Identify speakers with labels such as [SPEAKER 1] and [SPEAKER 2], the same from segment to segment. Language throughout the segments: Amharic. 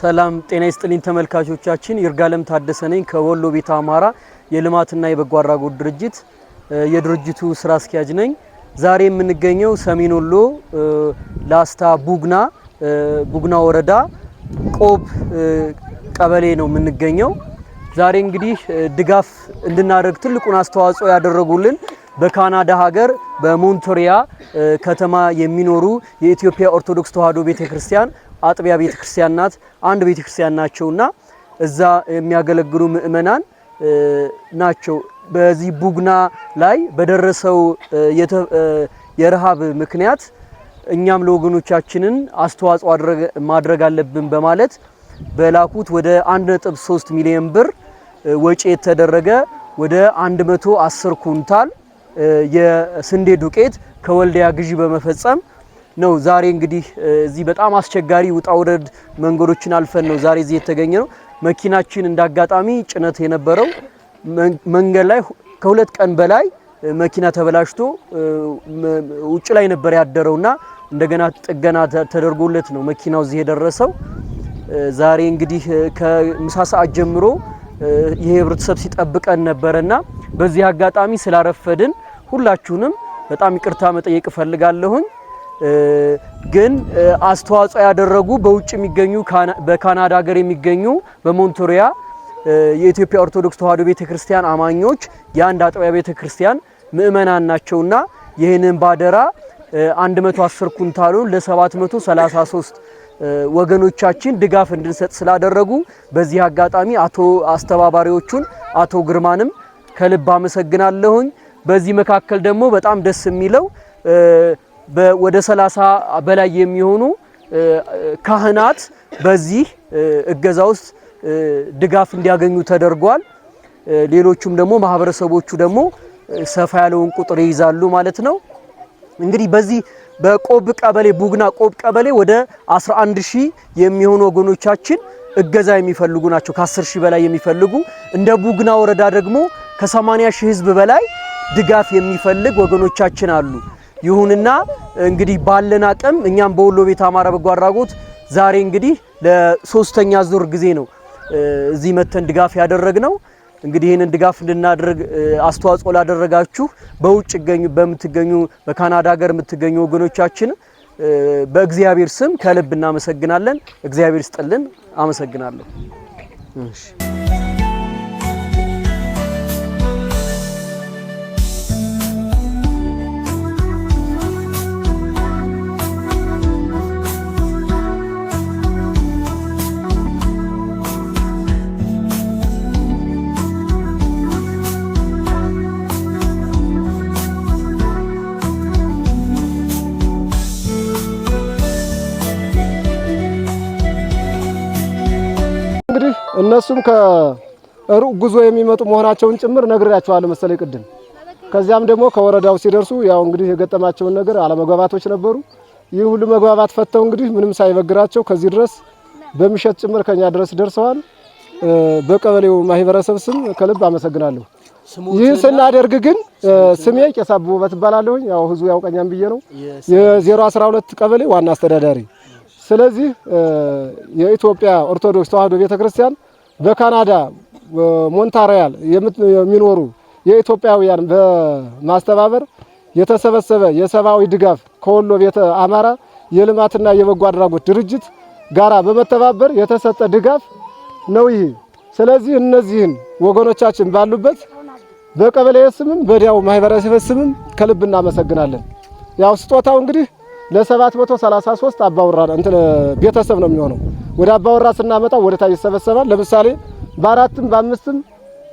[SPEAKER 1] ሰላም ጤና ይስጥልኝ ተመልካቾቻችን፣ ይርጋለም ታደሰ ነኝ ከወሎ ቤተ አማራ የልማትና የበጎ አድራጎት ድርጅት የድርጅቱ ስራ አስኪያጅ ነኝ። ዛሬ የምንገኘው ሰሜን ወሎ ላስታ ቡግና ቡግና ወረዳ ቆብ ቀበሌ ነው የምንገኘው። ዛሬ እንግዲህ ድጋፍ እንድናደርግ ትልቁን አስተዋጽኦ ያደረጉልን በካናዳ ሀገር በሞንትሪያ ከተማ የሚኖሩ የኢትዮጵያ ኦርቶዶክስ ተዋሕዶ ቤተክርስቲያን አጥቢያ ቤተክርስቲያን ናት። አንድ ቤተክርስቲያን ናቸውና እዛ የሚያገለግሉ ምእመናን ናቸው። በዚህ ቡግና ላይ በደረሰው የረሃብ ምክንያት እኛም ለወገኖቻችንን አስተዋጽኦ ማድረግ አለብን በማለት በላኩት ወደ 1.3 ሚሊዮን ብር ወጪ የተደረገ ወደ 110 ኩንታል የስንዴ ዱቄት ከወልዲያ ግዢ በመፈጸም ነው። ዛሬ እንግዲህ እዚህ በጣም አስቸጋሪ ውጣ ውረድ መንገዶችን አልፈን ነው ዛሬ እዚህ የተገኘ ነው። መኪናችን እንዳጋጣሚ ጭነት የነበረው መንገድ ላይ ከሁለት ቀን በላይ መኪና ተበላሽቶ ውጭ ላይ ነበር ያደረውና እንደገና ጥገና ተደርጎለት ነው መኪናው እዚህ የደረሰው። ዛሬ እንግዲህ ከምሳ ሰዓት ጀምሮ ይሄ ህብረተሰብ ሲጠብቀን ነበረና በዚህ አጋጣሚ ስላረፈድን ሁላችሁንም በጣም ይቅርታ መጠየቅ እፈልጋለሁኝ። ግን አስተዋጽኦ ያደረጉ በውጭ የሚገኙ በካናዳ ሀገር የሚገኙ በሞንትሪያ የኢትዮጵያ ኦርቶዶክስ ተዋሕዶ ቤተክርስቲያን አማኞች የአንድ አጥቢያ ቤተክርስቲያን ምእመናን ናቸውና ይህንን ባደራ 110 ኩንታሉን ለ733 ወገኖቻችን ድጋፍ እንድንሰጥ ስላደረጉ በዚህ አጋጣሚ አቶ አስተባባሪዎቹን አቶ ግርማንም ከልብ አመሰግናለሁኝ። በዚህ መካከል ደግሞ በጣም ደስ የሚለው ወደ 30 በላይ የሚሆኑ ካህናት በዚህ እገዛ ውስጥ ድጋፍ እንዲያገኙ ተደርጓል። ሌሎቹም ደግሞ ማህበረሰቦቹ ደግሞ ሰፋ ያለውን ቁጥር ይይዛሉ ማለት ነው። እንግዲህ በዚህ በቆብ ቀበሌ ቡግና ቆብ ቀበሌ ወደ 11 ሺህ የሚሆኑ ወገኖቻችን እገዛ የሚፈልጉ ናቸው። ከ10 ሺህ በላይ የሚፈልጉ እንደ ቡግና ወረዳ ደግሞ ከ80 ሺህ ህዝብ በላይ ድጋፍ የሚፈልግ ወገኖቻችን አሉ። ይሁንና እንግዲህ ባለን አቅም እኛም በወሎ ቤተ አማራ በጎ አድራጎት ዛሬ እንግዲህ ለሶስተኛ ዙር ጊዜ ነው እዚህ መተን ድጋፍ ያደረግነው። እንግዲህ ይህንን ድጋፍ እንድናደርግ አስተዋጽኦ ላደረጋችሁ በውጭ በምትገኙ በካናዳ ሀገር የምትገኙ ወገኖቻችን በእግዚአብሔር ስም ከልብ እናመሰግናለን። እግዚአብሔር ይስጥልን። አመሰግናለሁ። እሺ።
[SPEAKER 2] እንግዲህ እነሱም ከሩቅ ጉዞ የሚመጡ መሆናቸውን ጭምር ነግሬያቸዋለሁ መሰለኝ ቅድም። ከዚያም ደግሞ ከወረዳው ሲደርሱ ያው እንግዲህ የገጠማቸውን ነገር አለመግባባቶች ነበሩ። ይህ ሁሉ መግባባት ፈተው እንግዲህ ምንም ሳይበግራቸው ከዚህ ድረስ በምሸት ጭምር ከኛ ድረስ ደርሰዋል። በቀበሌው ማህበረሰብ ስም ከልብ አመሰግናለሁ። ይህ ስናደርግ ግን ስሜ ቄስ አበበ እባላለሁኝ። ያው ህዝቡ ያውቀኛም ብዬ ነው። የ012 ቀበሌ ዋና አስተዳዳሪ። ስለዚህ የኢትዮጵያ ኦርቶዶክስ ተዋሕዶ ቤተክርስቲያን በካናዳ ሞንታሪያል የሚኖሩ የኢትዮጵያውያን በማስተባበር የተሰበሰበ የሰብአዊ ድጋፍ ከወሎ ቤተ አማራ የልማትና የበጎ አድራጎት ድርጅት ጋራ በመተባበር የተሰጠ ድጋፍ ነው ይህ። ስለዚህ እነዚህን ወገኖቻችን ባሉበት በቀበሌ ስምም በዲያው ማህበረሰብ ስምም ከልብ እናመሰግናለን። ያው ስጦታው እንግዲህ ለ733 አባወራ እንትን ቤተሰብ ነው የሚሆነው። ወደ አባወራ ስናመጣው ወደ ታች ይሰበሰባል። ለምሳሌ በአራትም በአምስትም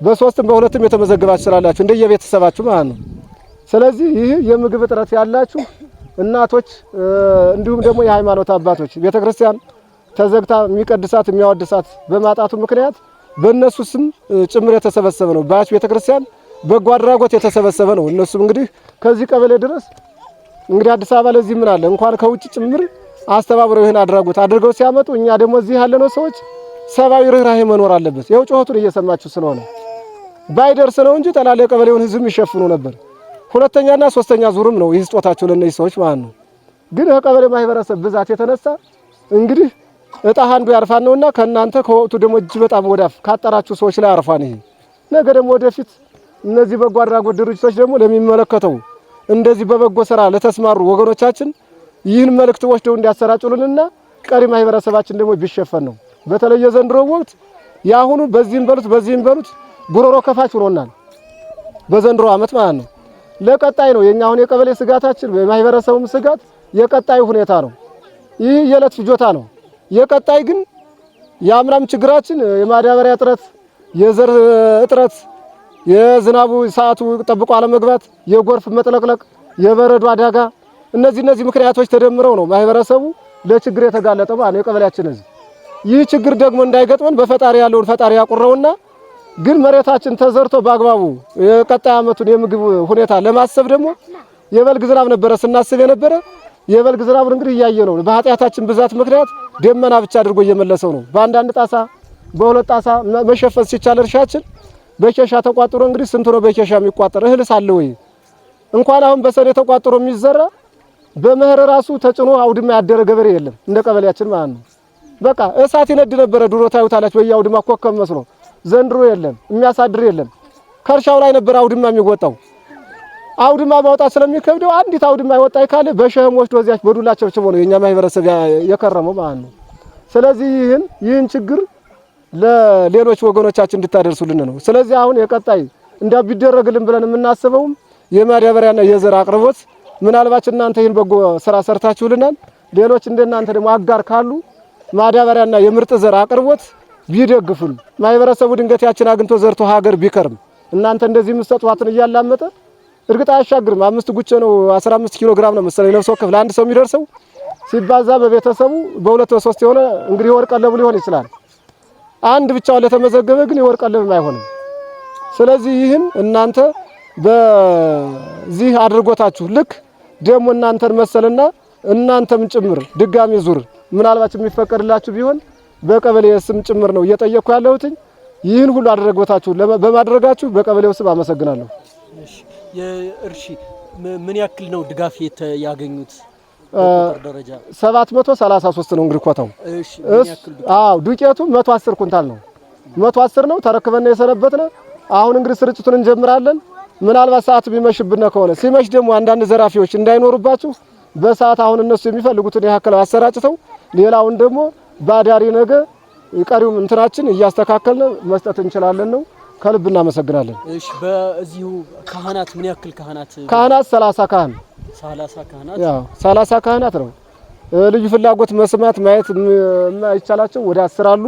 [SPEAKER 2] በሶስትም በሁለትም የተመዘገባችሁ ስላላችሁ እንደየቤተሰባችሁ ማለት ነው። ስለዚህ ይህ የምግብ እጥረት ያላችሁ እናቶች እንዲሁም ደግሞ የሃይማኖት አባቶች ቤተክርስቲያን ተዘግታ የሚቀድሳት የሚያወድሳት በማጣቱ ምክንያት በእነሱ ስም ጭምር የተሰበሰበ ነው። ባች ቤተክርስቲያን በጎ አድራጎት የተሰበሰበ ነው። እነሱም እንግዲህ ከዚህ ቀበሌ ድረስ እንግዲህ አዲስ አበባ ለዚህ ምን አለ እንኳን ከውጭ ጭምር አስተባብረው ይህን አድራጎት አድርገው ሲያመጡ እኛ ደግሞ እዚህ ያለነው ሰዎች ሰብአዊ ርህራሄ መኖር አለበት። ይኸው ጩኸቱን እየሰማችሁ ስለሆነ ባይደርስ ነው እንጂ ጠላላ የቀበሌውን ህዝብ የሚሸፍኑ ነበር። ሁለተኛና ሶስተኛ ዙርም ነው ይህ ስጦታቸው ለእነዚህ ሰዎች ማለት ነው። ግን ከቀበሌ ማህበረሰብ ብዛት የተነሳ እንግዲህ እጣ አንዱ ያርፋን ነውና ከእናንተ ከወቅቱ ደግሞ እጅ በጣም ወዳፍ ካጠራችሁ ሰዎች ላይ አርፏን። ይሄ ነገ ደግሞ ወደፊት እነዚህ በጎ አድራጎት ድርጅቶች ደግሞ ለሚመለከተው እንደዚህ በበጎ ስራ ለተስማሩ ወገኖቻችን ይህን መልእክት ወስደው እንዲያሰራጩልንና ቀሪ ማህበረሰባችን ደግሞ ቢሸፈን ነው። በተለይ የዘንድሮ ወቅት የአሁኑ በዚህም በሉት በዚህም በሉት ጉሮሮ ከፋች ሆኖናል። በዘንድሮ አመት ማለት ነው። ለቀጣይ ነው የኛ አሁን የቀበሌ ስጋታችን የማህበረሰቡም ስጋት የቀጣዩ ሁኔታ ነው። ይህ የዕለት ፍጆታ ነው። የቀጣይ ግን የአምናም ችግራችን የማዳበሪያ እጥረት፣ የዘር እጥረት፣ የዝናቡ ሰዓቱ ጠብቆ አለመግባት፣ የጎርፍ መጥለቅለቅ፣ የበረዶ አደጋ እነዚህ ምክንያቶች ተደምረው ነው ማህበረሰቡ ለችግር የተጋለጠው ማለት ነው የቀበሌያችን ህዝብ። ይህ ችግር ደግሞ እንዳይገጥመን በፈጣሪ ያለውን ፈጣሪ ያቁረውና ግን መሬታችን ተዘርቶ በአግባቡ የቀጣይ አመቱን የምግብ ሁኔታ ለማሰብ ደግሞ የበልግ ዝናብ ነበረ ስናስብ የነበረ። የበልግ ዝናቡን እንግዲህ እያየ ነው። በኃጢአታችን ብዛት ምክንያት ደመና ብቻ አድርጎ እየመለሰው ነው። በአንዳንድ ጣሳ በሁለት ጣሳ መሸፈን ሲቻል እርሻችን በኬሻ ተቋጥሮ እንግዲህ ስንት ነው በኬሻ የሚቋጠር እህልስ አለ ወይ? እንኳን አሁን በሰኔ ተቋጥሮ የሚዘራ በመኸር ራሱ ተጭኖ አውድማ ያደረ ገበሬ የለም እንደ ቀበሌያችን ማለት ነው። በቃ እሳት ይነድ ነበረ ድሮ ታዩታላችሁ፣ በየአውድማ ኮከብ መስሎ። ዘንድሮ የለም፣ የሚያሳድር የለም። ከእርሻው ላይ ነበር አውድማ የሚወጣው። አውድማ ማውጣት ስለሚከብደው አንዲት አውድማ ይወጣ ካለ በሸህም ወስዶ እዚያች በዱላ ቸብችቦ ነው የኛ ማህበረሰብ የከረመው ማለት ነው። ስለዚህ ይህን ችግር ለሌሎች ወገኖቻችን እንድታደርሱልን ነው። ስለዚህ አሁን የቀጣይ እንዳ ቢደረግልን ብለን የምናስበውም የማዳበሪያና የዘር አቅርቦት ምናልባት እናንተ ይህን በጎ ስራ ሰርታችሁልናል። ሌሎች እንደናንተ ደግሞ አጋር ካሉ ማዳበሪያና የምርጥ ዘር አቅርቦት ቢደግፉን ማህበረሰቡ ድንገት ያችን አግኝቶ ዘርቶ ሀገር ቢከርም እናንተ እንደዚህ የምትሰጧትን እያላመጠ እርግጥ አያሻግርም። 5 ጉቼ ነው 15 ኪሎ ግራም ነው መሰለኝ ነፍስ ወከፍ ለአንድ ሰው የሚደርሰው ሲባዛ በቤተሰቡ በሁለት በሶስት የሆነ እንግዲህ የወር ቀለቡ ሊሆን ይችላል። አንድ ብቻውን ለተመዘገበ ግን የወር ቀለብም አይሆንም። ስለዚህ ይህን እናንተ በዚህ አድርጎታችሁ ልክ ደግሞ እናንተን መሰልና እናንተም ጭምር ድጋሚ ዙር ምናልባት የሚፈቀድላችሁ ቢሆን በቀበሌ ስም ጭምር ነው እየጠየቅኩ ያለሁትኝ። ይህን ሁሉ አድርጎታችሁ በማድረጋችሁ በቀበሌው ስም አመሰግናለሁ።
[SPEAKER 1] እሺ፣ የእርሺ ምን ያክል ነው ድጋፍ ያገኙት? በቁጥር ደረጃ
[SPEAKER 2] 733 ነው እንግዲህ ኮታው።
[SPEAKER 1] እሺ፣ ምን ያክል ዱቄት?
[SPEAKER 2] አዎ ዱቄቱ 110 ኩንታል ነው። 110 ነው ተረክበን የሰነበትነ። አሁን እንግዲህ ስርጭቱን እንጀምራለን። ምናልባት ሰዓት ቢመሽብን ከሆነ ሲመሽ ደግሞ አንዳንድ ዘራፊዎች እንዳይኖሩባችሁ በሰዓት አሁን እነሱ የሚፈልጉትን ያክል አሰራጭተው ሌላውን ደግሞ ባዳሪ ነገ ቀሪውም እንትናችን እያስተካከልን መስጠት እንችላለን ነው። ከልብ እናመሰግናለን።
[SPEAKER 1] እሺ፣ በዚሁ ካህናት ምን ያክል ካህናት?
[SPEAKER 2] ካህናት 30 ካህን
[SPEAKER 1] 30 ካህናት።
[SPEAKER 2] ያው 30 ካህናት ነው። ልዩ ፍላጎት መስማት ማየት የማይቻላቸው ወደ 10 አሉ።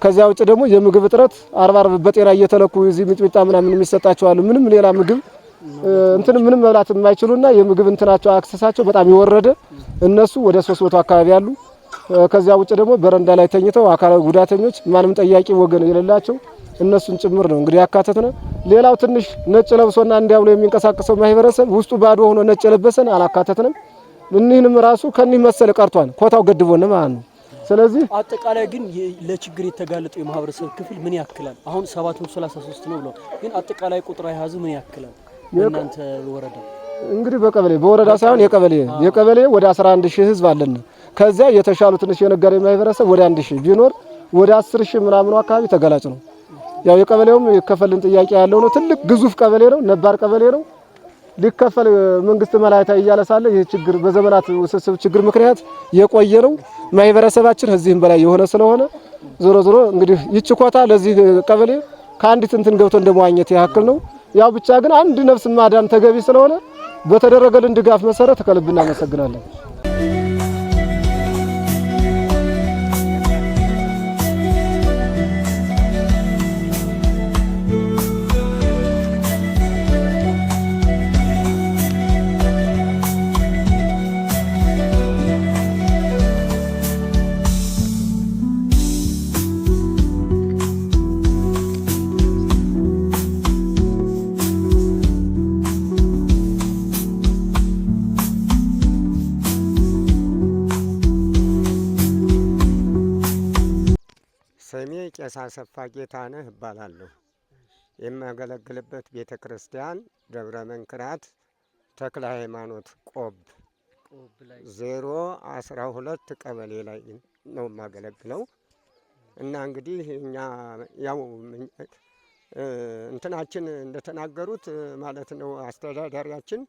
[SPEAKER 2] ከዚያ ውጭ ደግሞ የምግብ እጥረት አርባ አርብ በጤና እየተለኩ እዚህ ሚጥሚጣ ምናምን የሚሰጣቸው አሉ። ምንም ሌላ ምግብ እንትን ምንም መብላት የማይችሉና የምግብ እንትናቸው access ኣቸው በጣም የወረደ እነሱ ወደ 300 አካባቢ አሉ። ከዚያ ውጭ ደግሞ በረንዳ ላይ ተኝተው አካላዊ ጉዳተኞች ማንም ጠያቂ ወገን የሌላቸው እነሱን ጭምር ነው እንግዲህ ያካተትነ። ሌላው ትንሽ ነጭ ለብሶና እንዲያ ብሎ የሚንቀሳቀሰው ማህበረሰብ ውስጡ ባዶ ሆኖ ነጭ የለበሰን አላካተትንም። እኒህንም ራሱ ከኒህ መሰል ቀርቷል፣ ኮታው ገድቦን ማለት ነው። ስለዚህ
[SPEAKER 1] አጠቃላይ ግን ለችግር የተጋለጠው የማህበረሰብ ክፍል ምን ያክላል? አሁን 733 ነው ብለው ግን አጠቃላይ ቁጥር የያዙ ምን ያክላል? በእናንተ ወረዳ
[SPEAKER 2] እንግዲህ በቀበሌ በወረዳ ሳይሆን የቀበሌ ወደ 11,000 ህዝብ አለን። ከዚያ የተሻሉ ትንሽ የነጋዴ ማህበረሰብ ወደ 1,000 ቢኖር ወደ 10,000 ምናምኑ አካባቢ ተጋላጭ ነው። ያው የቀበሌውም የከፈልን ጥያቄ ያለው ነው። ትልቅ ግዙፍ ቀበሌ ነው፣ ነባር ቀበሌ ነው። ሊከፈል መንግስት መላይታ እያለ ሳለ ይህ ችግር በዘመናት ውስብስብ ችግር ምክንያት የቆየ ነው። ማህበረሰባችን እዚህም በላይ የሆነ ስለሆነ ዞሮ ዞሮ እንግዲህ ይቺ ኮታ ለዚህ ቀበሌ ከአንዲት እንትን ገብቶ እንደመዋኘት ያክል ነው። ያው ብቻ ግን አንድ ነፍስ ማዳን ተገቢ ስለሆነ በተደረገልን ድጋፍ መሰረት ከልብ እናመሰግናለን።
[SPEAKER 3] ስሜ ቄስ አሰፋ ጌታነህ እባላለሁ። የማገለግልበት ቤተ ክርስቲያን ደብረ መንክራት ተክለ ሃይማኖት ቆብ 012 ቀበሌ ላይ ነው የማገለግለው። እና እንግዲህ እኛ ያው እንትናችን እንደተናገሩት ማለት ነው አስተዳዳሪያችን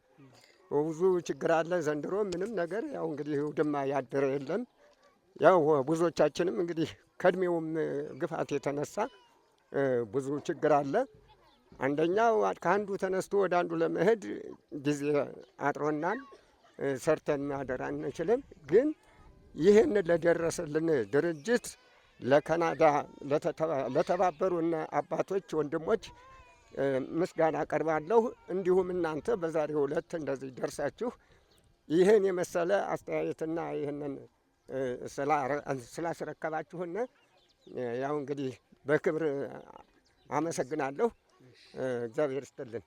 [SPEAKER 3] ብዙ ችግር አለ ዘንድሮ ምንም ነገር ያው እንግዲህ ውድማ ያደረ የለም። ያው ብዙዎቻችንም እንግዲህ ከእድሜውም ግፋት የተነሳ ብዙ ችግር አለ። አንደኛው ከአንዱ ተነስቶ ወደ አንዱ ለመሄድ ጊዜ አጥሮናል። ሰርተን ማደር አንችልም። ግን ይህን ለደረሰልን ድርጅት ለካናዳ ለተባበሩን አባቶች፣ ወንድሞች ምስጋና አቀርባለሁ። እንዲሁም እናንተ በዛሬው ዕለት እንደዚህ ደርሳችሁ ይህን የመሰለ አስተያየትና ይህንን ስላስረከባችሁን ያው እንግዲህ በክብር አመሰግናለሁ። እግዚአብሔር ይስጥልን።